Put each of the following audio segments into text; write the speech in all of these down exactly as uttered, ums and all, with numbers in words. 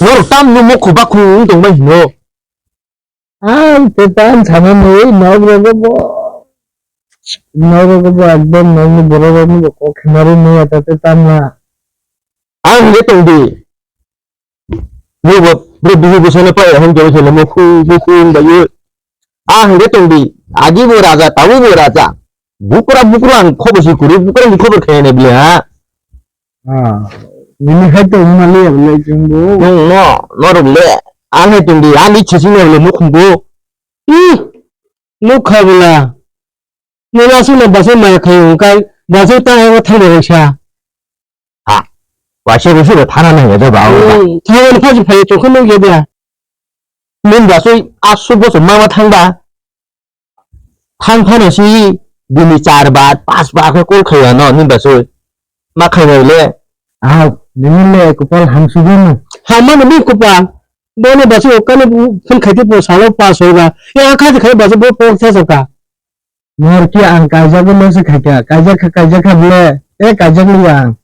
Borok tam no mokho bakhu wng tong bai hino. Ang te tam sana nui nok rogo bo. Nok rogo bo ekdom nok ni borok rok ni bo kok khemari nui ata te tam na. Ang hingke tong di. Nui bo bro bihi bo sana pai hong jabo sana mokho mokho wng bai yo. Ang hingke tong di. Agi bo raja, tawi bo raja. Bukra bukra ang khobo si kuri, bukra ni khobor khe ne bile ha. Ah, nini hai to mali ya bile chwng bo. Nong no, norok le, ang hai tong di, ani chisi ne bile mukhung bo. Ih, nukha bwla. Nini aswk no basai maya khai hwn kai, basai ta ego thang rok sa. Ha, waisa waisa bo thana nang ya ba. Hmm, thang ni phaji phai chokhe nuk ya ba. Nini basai aswk boso mama thang ba. Thang phano si bini char bar, pas bar khe call khai ano, nini basai. Ma khai bai le. Ah, nini le kupal hamsu bini. Ha, mano bini kupal. Boni basai okani phone khai te po salo pas hoiba. Ya kha khai basai bo pok sa ka. Mor ki ang kaijagwi no se khaikha, kaijakha, kaijakha bole, e kaijakliya ang.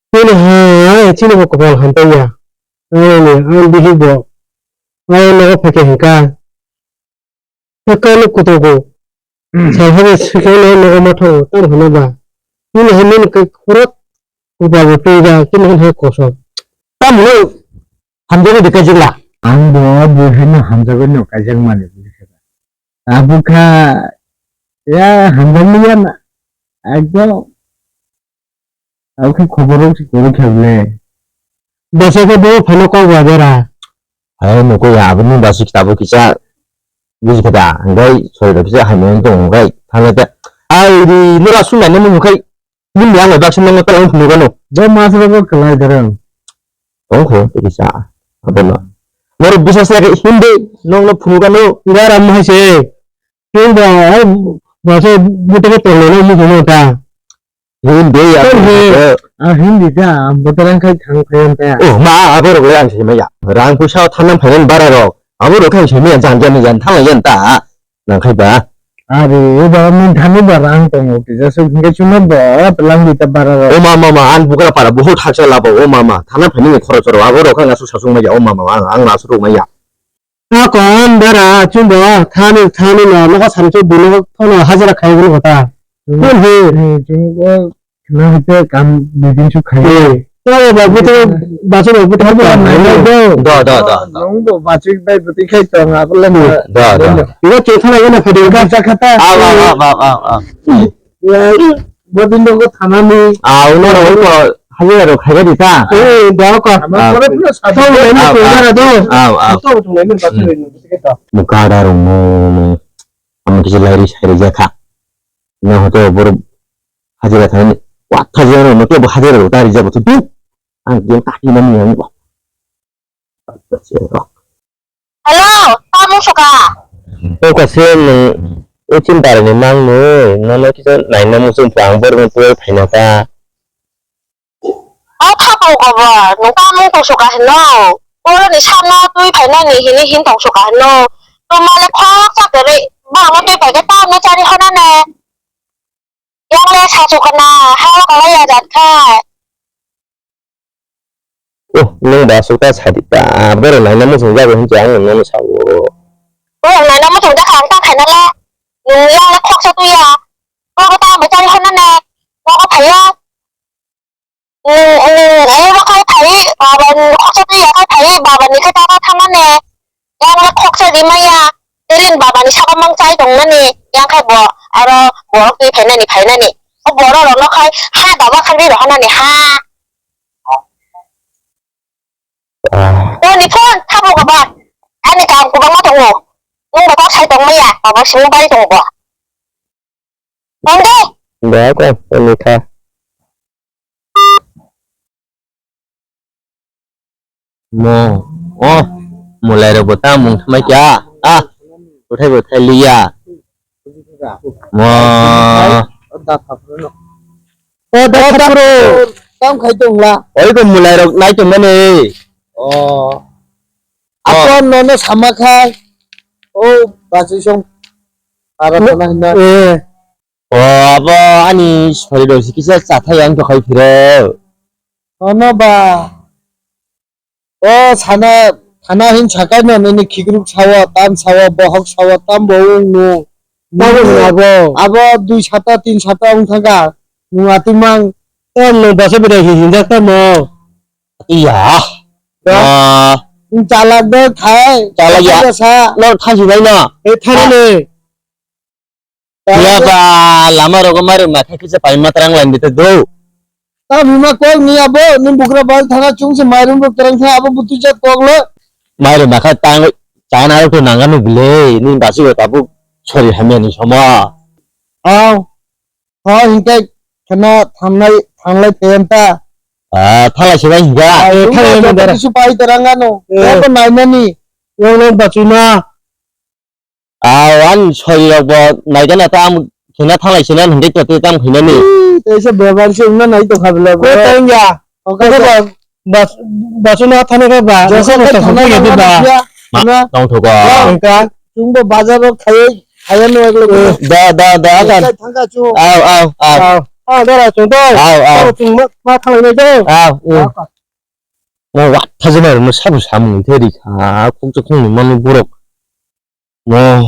Chini hai, chini bo kopal hamtaiya. Ani, ang bihik bo. Ang nogo phaikha hinkha. Hakano kutogo. Sahabe sikhe no nogo mathogo, tam hwnba. Chini hai nini kai khorok, kopal bo twiya, chini hai kosok. Tam hwnwi hamjagwi de kaijakla. Ang bo bo hai no hamjagwi no kaijakmani. Abo kha ya hamjakliya na ekdom. Abo khe khobor rok se kwrwi kha bole. Bwsa khe bo phano kok ba bera. Hai nuko ya aboni basi kitabo kisa buji kha da. Hingkai sori da kisa hai mung tong hingkai thang ta. Ai ri nura sung na mung hingkai. Bini ang bai baksa nang ta ang phunukano. Bo mas rogo kwlai dereng. Tong kho tei kisa. Abono. Norok bisas ya khe himdi nongno phunukano. Garam hai se. King ba ai baksa butake tongno no mukhungo ta. Himdi ya. Tong he. Ah himdi ta. Botorang khai thang phayan ta. Oh ma aborok le ang se maya. Rang puisa thanam phayan bara rok. Aborok khai se maya jan jan jan thang yan ta. Nang khai ba. Are, e ba, min thani ba rang tongo, kisa suk hingke chuma ba, pelang di ta bara ro. O ma, ma, ma, an bukra para, buhut haksa labo, o ma, ma, thana phani ni khorok choro, abo rok ang asuk sasuk maya, o ma, ma, ang, ang asuk rok maya. A kon bara, chumbo, thani, thani no, nokha sari chuk bini, kono hajira khai bini kota. Hmm. Kun hi? Hmm, chumbo, Na hwnkhe kam bidin su khayo. Eh, to ba buto, basu ba buto. Abo ba nai nai do. Do, do, do, do. Nung bo basu bai buti khai tong, abo le ma. Do, do. Ibo chwng thana gana phadi ka. Cha khata. Aw, aw, aw, aw, aw, aw. Ya, bodin do thana ni. Aw, no, no, no. Hajira ro khai di ta. Eh, do ko. Ama pore pura sa. To le ni ko gara do. Aw, aw. To to le ni basu ni buti khai ta. Mukada rung mo. Ama kisi lairi sairi jakha. Na hoto bor hajira thani, wa thajira no, no, bo hajira ro, tari jabo tu, tu. Ang game ta hina ni ang. Hello, tamo suka. O ka se no, o chin tara ni mang no, no, no, kisa nai na musung pang bor no, tu phaina ta. O thapu kobor, nwng tamo kusu ka hino? Boroni sakno twi phainani hini hin tong suka hino? Twma le khoroksa kwrwi, borokno tei bai khe tamo chari hwnane? Yang le sa sukana, ha o kala ya jat kha. Oh, nwng ba sukta sadi ta, borok naina muchung jago hinwi ang nwngno sao. Borok naina muchung jakha ang ta khaina le, nwng yang le khoroksa twi ya. Borokno tamo chari hwnane? Nogo phaiya. Nwng, nwng, nwng bo khai phai, baba ni khoroksa twi ya khai phai, baba ni khe ta ta thangnani. Yang le khoroksa rimaya, tei baba ni saka mang chai tongmani, yang khai bo, aro borok twi phainani, phainani. O borok rok no khai, ha baba khai ri rohornani ha. Ah. Nini phone, tamo kobor. Ani kam kwbangma tongo. Nwng bo kok sai tongmaya, baba simi bai tongo. Tong de. Ba ko, tong kha. Mo, oh, mulai rok bo ta mung thamai kya? Ah, uthai bo thai liya. Mo. O, da, da, bro. Tam khai tong la. Oi ko mulai rok nai tong mani. Oh. Apo nono sama khai. Oh, bachwi song. Ara thana hinna. Eh. O, abo ani sori rok si kisa chathai ang to khai phiro. Ono ba. O sana, sana hin sakai no nini khikruk sawo, tam sawo, bohok sawo, tam bo wng nung. Tamo nung abo. Abo dui sata, tin sata wng thangka. Nung atwimang. Tam no basa bwrwi hin hinjak tamo. Iya. Ya. Ah. Wng chalak de khai. Chalak ya. Sa. No thansi nai no. E thani ne. Phiya ba lama rogo mairum nakha kisa paima terang lain bete do. Ta bima kok ni abo ni bugra bal thana chung se mairum rok terang kha abo butu jat kok le. Mairum nakha tang chana rok to nanganu bile ni basi go tabuk sori hamya ni somo. Aw. Ha hinkai khana thangnai thanglai penta. Ah, thalai se bai hinga. Aw, thalai mendara. Kisu pai terang ano. Eh. Abo nainani. Wong nang bachuna. Aw, ani sori rok bo naikhe na tam khina thalai sina hwnkhe to tei tam khinani. Ih, teisa bebak se wngna nai tongkha bwle bo. Ko tongya. Oka ko ba, bas, basuna thani khe ba. Josa khe thana thangna ba. Ma, na. Tongthogo. Wngkha. Chwngbo bazar rok khaiwi khaiya no eklo. Da, da, da, da. Thangkha chwng. Aw, aw, aw. Aw. Ah, dara chwng to. Aw, aw. Chwng ma, ma thalai nai to. Aw, mm. Aw. Mo wat thajana rwno sabo samung khe rikha. Khokcha khokni manu borok. Mo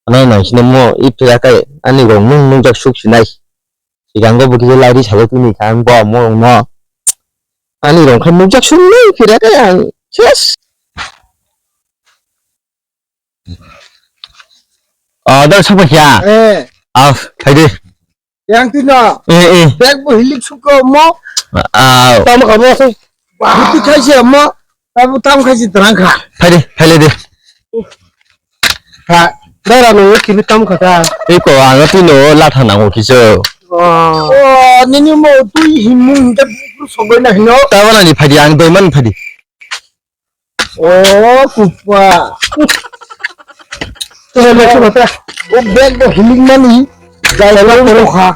ano nang sini mo ipri akai ani rong nung nungjak suk sinai. Sigango bo kisa lairi sabo tini kha ang bo mo rong no. Ani rong khe nungjak suk nai ipri akai ang ses. Ah, dal sabo kya? Eh. Ah, khai de. Yang tino. Eh, eh. Bag bo hilik suko mo. Ah. Tamo kamo. Buti khaisi mo. Tamo tam khaisi terang kha. Phaidi, phaile de. Ha, dara no kini tam kha ta. Iko ang tino latha nango kiso. Oh. Oh, nini mo tui himung hingke sogoi na hino. Tabana ni phaidi ang doiman phaidi. Oh, kupa. Tengah bag tu kata. Oh, bag tu hiling mani. Jai bag tu kha.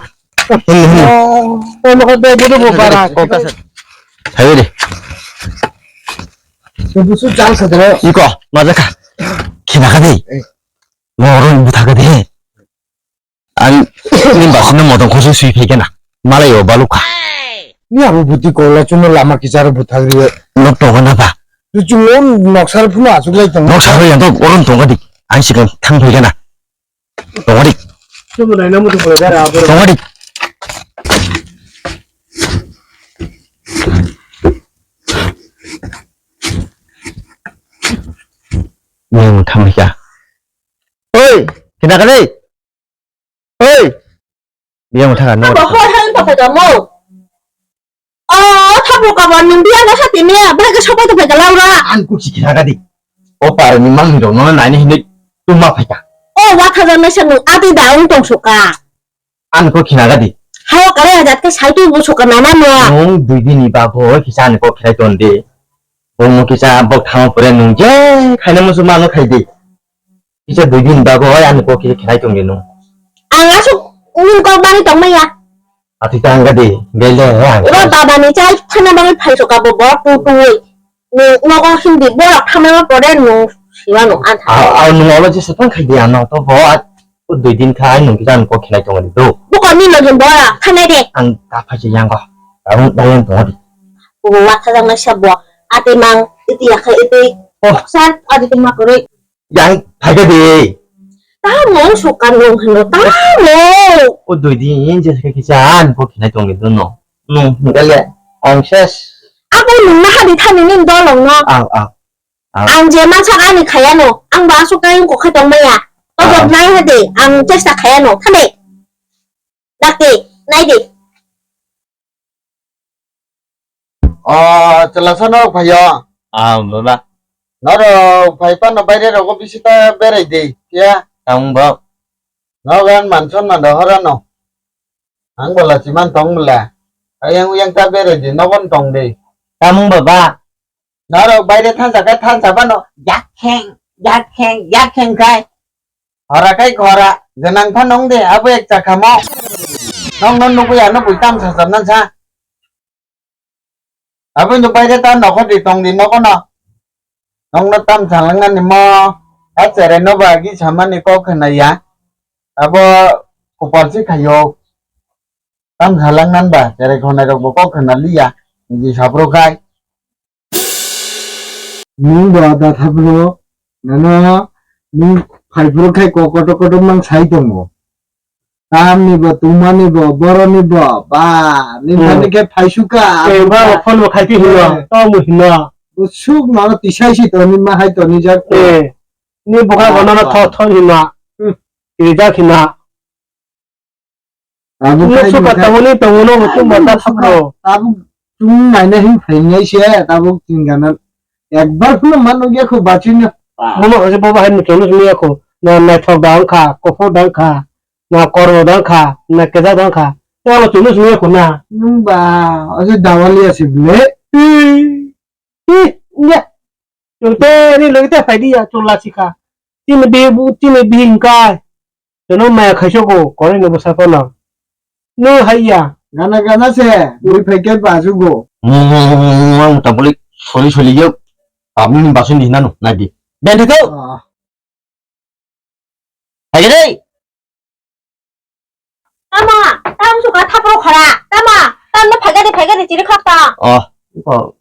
Oh, oh, maka bag tu kha bara. Kau kasar. Hai deh. Ibu su jang sadar. Iko, maja kah? Kena kah deh? Lorong ibu thaka deh. Ang ni basino modong khosoi sui phai kena. Malai o balukha. Ni abo buti kola chuno lama kicharo buthagri. Nok tongo na ba? Tu chungo noksar phunu asuk lai tongo. Noksar yang to oron tongo dik. Ang sikang thang phai kena. Tongo dik. Chumo nai namu tu kola gara abo. Tongo dik. Yang thang ya. Oi, kena kali. Oi! Biyang thaka no. Abo hor hang pakai kamu. Oh, thapu kabar nung biya na hati niya, bagi sopai to pakai Laura. An ku sikira gadi. O par ni mang do no nai ni hini tuma paika. Oh, wa thaja na sanu ati daung tong suka. An ko khina gadi. Hawa kare hajat ke sai tu bu suka nana no. Nung dui din ni bago kisa an ko khina ton de. Nung kisa bok thang pore nung je khaina musu mano khai de. Kisa dui din bago oi ani kok kisa khelai tong de nung. Ang asuk nung kok bari tong maya. Ati tang gadi, gele ya. Ro baba ni chai khana bari phai soka bo bo tu tu oi. Ni nogo hindi bo khana ma pore nung siwa nung an. Au, au nung olo je setang khai de ano to bo at. O dui din khai nung kisa ani kok khelai tong de do. Bo ko ni login bo ra khana de. Ang ka phai je yang ko. Ang bayan tong de. Bo wa khajang na sabo. Ati mang iti ya khai iti. Oh. San ati tong ma koroi. Yang phaikha di. Tamo suka nung hino, tamo. O dui din je khe kisa an ko khinai tong ni dono. Nung hingkale ang ses. Abo nung na hadi thani nin dolong no. Aw, aw, aw. Ang je mansa ani khaya no. Ang ba suka ang ko khe tong maya. Aw. Obo nai hadi, ang chesta khaya no. Thani. Dakti, nai di. O, chwla sa norok phaio? Ah, baba. Norok phai phano baire rogo bisi ta berai di, phiya? Tamung bo. Nogo an manson mando horano. Ang bola siman tong bwla. Ayang uyang ta berai di, nogon tong di. Tamung baba. Norok baire thansa khe thansa phano yak kheng, yak kheng, yak kheng khai. Hora khai hora, gwnang phano wng de, abo ek chakha mo. Nokno nugwi ano bui tam sajabna sa. Aboni baire ta nokho di tong di nogo no. Nokno tam salangnani mo, a cherai no ba agi samani kok khna ya. Abo kupal si khaio. Tam salangnan ba, cherai khonai rok bo kok khna liya, niji saphru khai. Nwng bo da thabro, nano nwng phaiphuru khai kok kotor kotor mang sai tongo. Tamni bo, tumani bo, boroni bo, ba, ni Hmm. thani khe phaisuka, Eh, ba, abuka. Phone bo khai khe hino, Eh. Tamo hino. Bo suk nono tisai si toni ma hai toni jak. Eh, ni buka Oh, bono no ba. Tho tho hino. Hmm. Rijak hino. Tabuk Nwng khai suka nokha. Tongoni tongo no, nwng suka, tabuk chwng naina hin phainai se, tabuk chwng gana. Ekbar phano ma nukya kho bachwino. Bono hwnkhe bobo hai muchungno simi ya kho. Na naithok da wngkha, kuphur da wngkha, na kormo da wngkha, na kejak da wngkha. Tei abo chwngno simi ya kho na. Nwng ba, oje dawaliya se bile. Hi, hi, ya. Chwng tei ni logi tei phai di ya, chwng lachikha. Chini bi bu, chini bi hingkai. Chwngno maya khaisogo, korai ni bwsa phano. Nwng hai ya. Gana gana se, bui phai khe bajugo. Ang tabuli soli soli yo, tabuli ni basuni hinano, nai di. Ben thakho. Ah. Hai dei. Tama, tam suka thapro khara. Tama, tam no phagari phagari chiri khak ta. Oh, ko,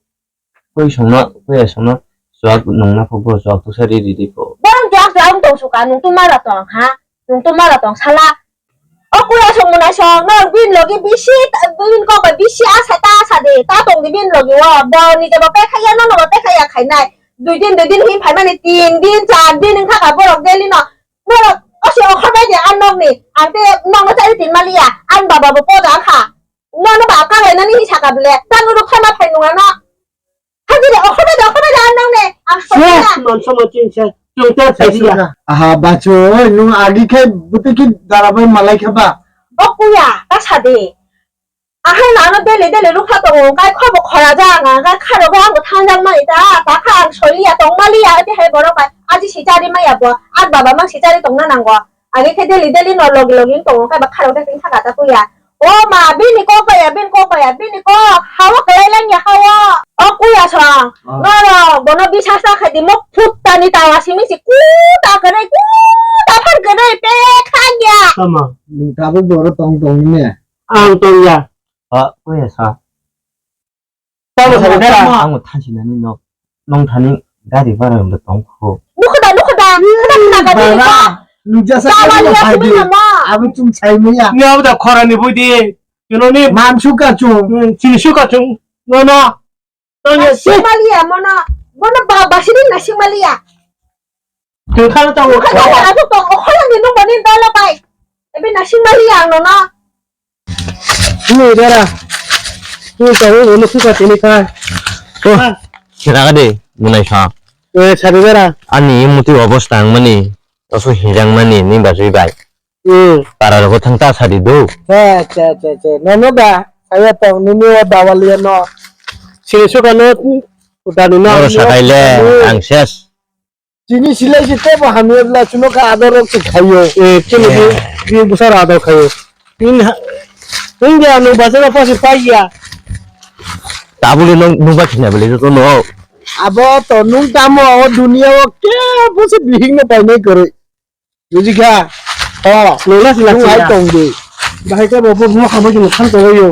koi songno, koi songno, suak nongna pho bo, suak tu sari riri pho. Borong juak juak wng tong suka, nung tu mara tong, ha? Nung tu mara tong, sala. O kuya song muna song, no bin logi bisi, bin kok bai bisi asa ta asa de, ta tong di bin logi wo, bo ni jabo pe khaya, no no pe khaya khainai. Dui din, dui din hin phaimani, tin din, char din wngkha kha borok daily no. Borok osi okhor bai de, ang nokni, ang te nokno chari tin maliya, ang baba bo poda kha. Nono ba kalainani hin saka bele, tang ruk khama phai nung ano. Hajire okhor bai de, okhor bai de, ang nokni, ang sokya. Yes, man sama chin sa, chung ta sa dia. Aha, bacho, oi, nung agi khai buti ki dara bai malai kha ba. O kuya, ta sa de. Ahai nano daily daily rukha tongo, kai khobo khora ja ang, kai kharo ga ang thangjak mai ta, ta kha ang soliya tong maliya, ete hai borok bai, aji si chari maya bo, at baba mang si chari tongna nango. Age khe daily daily no logi logi tongo, kai ba kharo ga tin thaka ta kuya. O ma, bini kok baya, bini kok baya, bini kok, hawa kwlai lang ya hawa. O kuya song, Ah. Norok, bono bisas ta khai di, mok phut tani tawa simi si, kuta kene, kuta phan kene, pe khanya. Sama. Nung tabuk boro tong tong ne. Ang tong ya. Ha, koi ya sa. Tamo sa dera. Ang thansi nani no. Nong thani gari bara ndo tong kho. Nukhoda, nukhoda. Khada, khada, khada, Bara, khada. Nujasa Tawali kari ya phai di. Sibina ma. Abo chung sai maya. Ni abo da khora ni bui di. Kino ni. Mansu ka chung. Hmm, sini su ka chung. No, no. Tong ya si. Nasing maliya, mono. Mono ba, basini nasing maliya. Tengkha tong Bukan kho. Ada aku tong, okhola ni nung bani dolo pai. Tapi nasing maliya ang nono. Ini dara. Ini tahu ini suka sini kan. Oh, kira ka de, munai sa. Eh, sari dara. Ani muti obostang mani, tasu hijang mani, ni bajui bai. Hmm. Para rogo thang ta sari do. Acha, acha, acha, acha. Nono da, saya tong, nini o dawaliya no. Sini suka no, udah nina. Oro sakaile, Hmm. Ang ses. Chini silai si tebo hamya bla chuno kha ador rok si khayo. Eh, chini Eh. Bi, bi busar ador khayo. Tin ha, tin dia no bazar pa si paiya. Tabuli nung, nung ba khina bele to no. Abo to nung tamo o dunia o ke bo se bihing no pai nai kore. Buji kha? Oh, nung na sila nung ai sila. Tong de. Bahai ka bo bo mo khamo jino khan to yo.